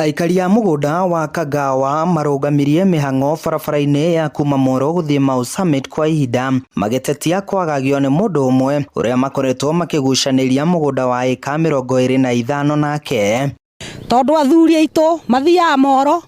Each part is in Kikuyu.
Aikari a mũgũnda wa Kagawa marũgamirie mĩhang'o barabara-inĩ ya kuma Moro gũthiĩ Mau Summit kwa ihinda magĩtetia kwagagio nĩ mũndũ ũmwe ũrĩa makoretwo makĩgucanĩria mũgũnda wa ĩka 25 nake. Tondu athuri aitũ mathiaga Moro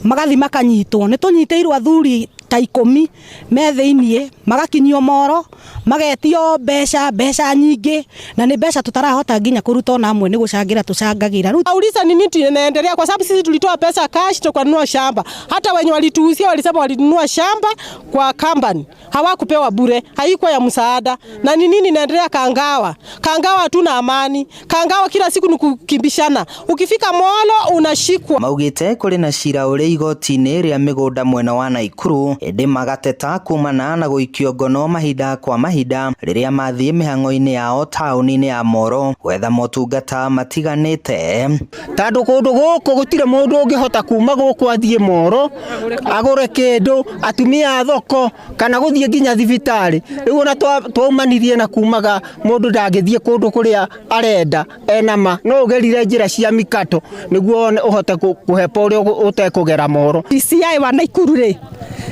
magathi makanyitwo, nĩ tũnyitĩirwo athuri ta 10 me thĩiniĩ, magakinyio Moro magetio mbeca, mbeca nyingĩ, na nĩ mbeca tũtarahota nginya kũruta ona amwe nĩ gũcangĩra tũcangagĩra. Rĩu Auliza ni nini tunaendelea, kwa sababu sisi tulitoa pesa cash tukanunua shamba. Hata wenye walituuzia walisema walinunua shamba kwa company, hawakupewa bure, haikuwa ya msaada. Na ni nini inaendelea Kangawa? Kangawa hatuna amani. Kangawa kila siku ni kukimbishana, ukifika Molo unashikwa. Maugĩte kũrĩ na cira ũrĩ igoti-inĩ rĩa mĩgũnda mwena wa Naikuru, ĩndĩ magateta kumana na gũikio ngono mahinda kwa mahinda rĩrĩa mathiĩ mĩhang'o-inĩ yao taũni-inĩ ya Moro gwetha motungata matiganĩte. Tondũ kũndũ gũkũ gũtirĩ mũndũ ũngĩhota kuma gũkũ athiĩ Moro agũre kĩndũ, atumia a thoko kana gũthiĩ nginya thibitarĩ. Rĩu ona twaumanirie na kumaga mũndũ ndangĩthiĩ kũndũ kũrĩa arenda ena ma, no ũgerire njĩra cia mikato nĩguo ũhote kũhepa ũrĩa ũtekũgera Moro. DCI wa Naikuru rĩ,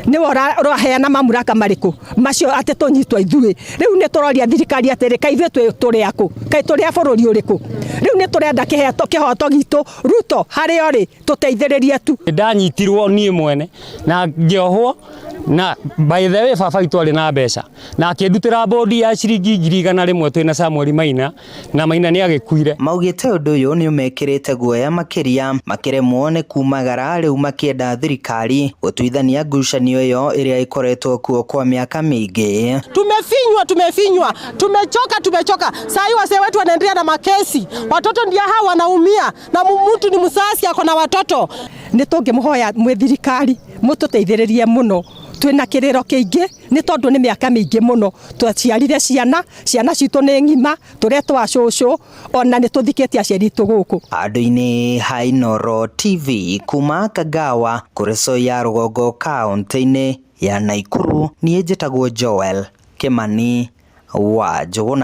nĩwe ũraheana mamlaka marĩkũ macio atĩ tũnyitwo ithuĩ? Rĩu nĩ tũroria thirikari atĩrĩ, kaĩ ithuĩ tũrĩ akũ? Kaĩ tũrĩ a bũrũri ũrĩkũ? Rĩu nĩ tũrenda kĩhoto gitũ. Ruto, harĩa ũrĩ, tũteithĩrĩrie tu. Ndanyitirwo niĩ mwene na ngĩohwo, na by the way baba witũ arĩ na mbeca na akĩndutĩra bond ya ciringi 100,000 twĩna Samuel Maina, na Maina nĩ agĩkuire. Maugĩte ũndũ ũyũ nĩ ũmekĩrĩte guoya makĩria makĩremwo nĩ kumagara, rĩu makĩenda thirikari gũtuithania ngucanio ĩyo ĩrĩa ĩkoretwo kuo kwa mĩaka mĩingĩ. Tumefinywa, tumefinywa, tumechoka, tumechoka. Saa hii wazee wetu wanaendelea na makesi, watoto ndio hawa wanaumia, na mtu ni msasi ako na watoto. Nĩ tũngĩmũhoya mwĩ thirikari mũtũteithĩrĩrie mũno, twĩna kĩrĩro kĩingĩ nĩ tondũ nĩ mĩaka mĩingĩ mũno twaciarire ciana, ciana citũ nĩ ng'ima, tũretwo acũcũ, ona nĩ tũthikĩtie aciari aitũ gũkũ. Handũ-inĩ ha Inooro TV kuma Kagawa kũrĩ ya rũgongo kaũntĩ-inĩ ya Naikuru, niĩ njĩtagwo Joel Kimani wa Njũgũna.